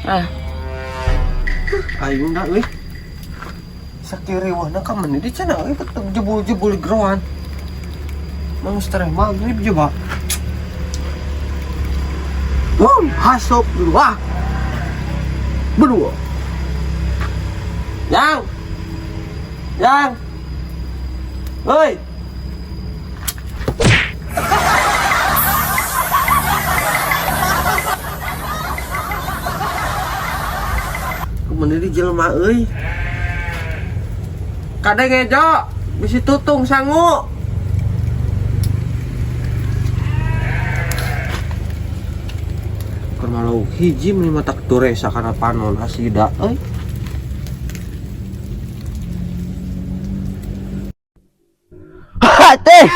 Ah, Aing da euy. Sakiriweuhna ka mana di cenah euy betul jebul-jebul geroan. Mang tereh maghrib coba. Bum, hasop dulu ah. Berdua. Yang. Yang. Oi. Kemana di jelema euy? Kadang ngejo, bisi tutung sangu. Keur malau hiji meni matak duresa kana panon asida euy. Teh.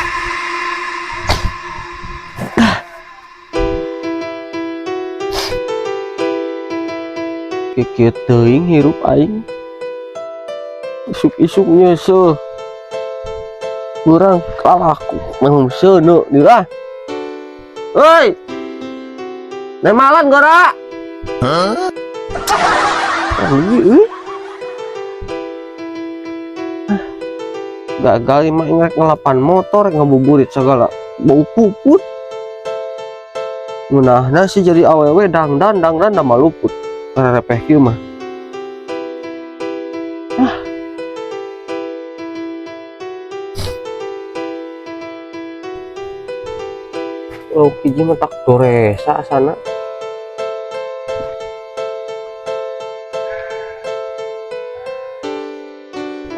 Kikieu teuing hirup aing. Isuk-isuk nyeuseuh. Urang kalaku mah seuneu dirah. Oi. Nemalan gora. Hah? Euy. Gagal mah ingat ngelapan motor ngabuburit segala bau puput. Ngeunahna sih jadi awewe dangdan dangdan da maluput. Rarepeh kieu mah. Ah. Oh, hiji mah tak doresa asana.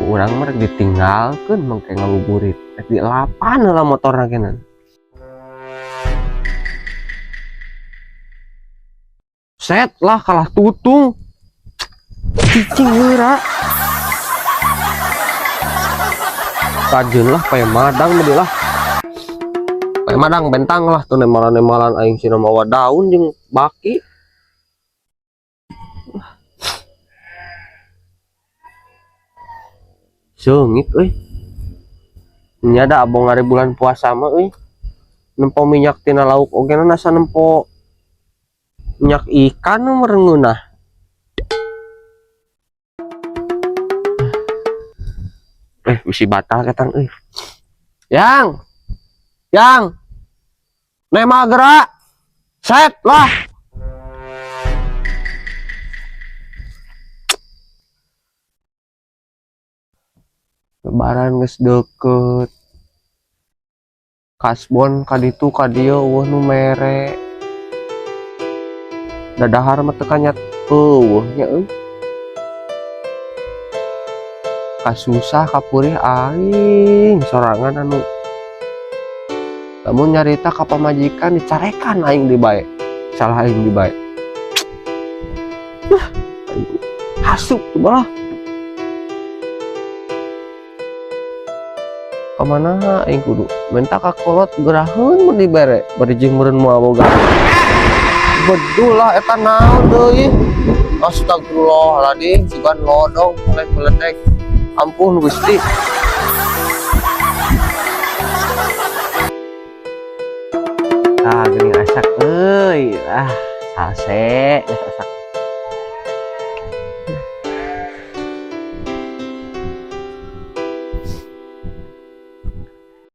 Urang mah rek ditinggalkeun mangke ngabuburit. Rek dilapan heula motorna kenan. Set lah kalah tutung. Cicing heura. Kajeun lah pae madang mah lah. Pae madang bentang lah tuh nemalan-nemalan aing sina mawa daun jeung baki. Seungit euy. Nya da abong ari bulan puasa mah euy. Nempo minyak tina lauk oge na asa nempo minyak ikan nu merengeunah. Bisi batal ketang euy. Yang. Yang. Nema gerak. Set lah. Lebaran geus deukeut. Kasbon ka ditu ka dieu eueuh nu mere. Dadahar mah teu kanyat eueuh nya euy. Kasusah kapurih aing sorangan anu. Lamun nyarita ka pamajikan dicarekan aing di bae. Salah aing di bae. Huh, hasup tuh balah. Kamana aing kudu minta ka kolot geraheun mun dibere bari jeung meureun moal boga. Bedul lah eta naon deui. Astagfirullahaladzim, sugan lodong mulai meledek. Ampun Gusti. Ah, geuning asak euy. Ah, salse geus asak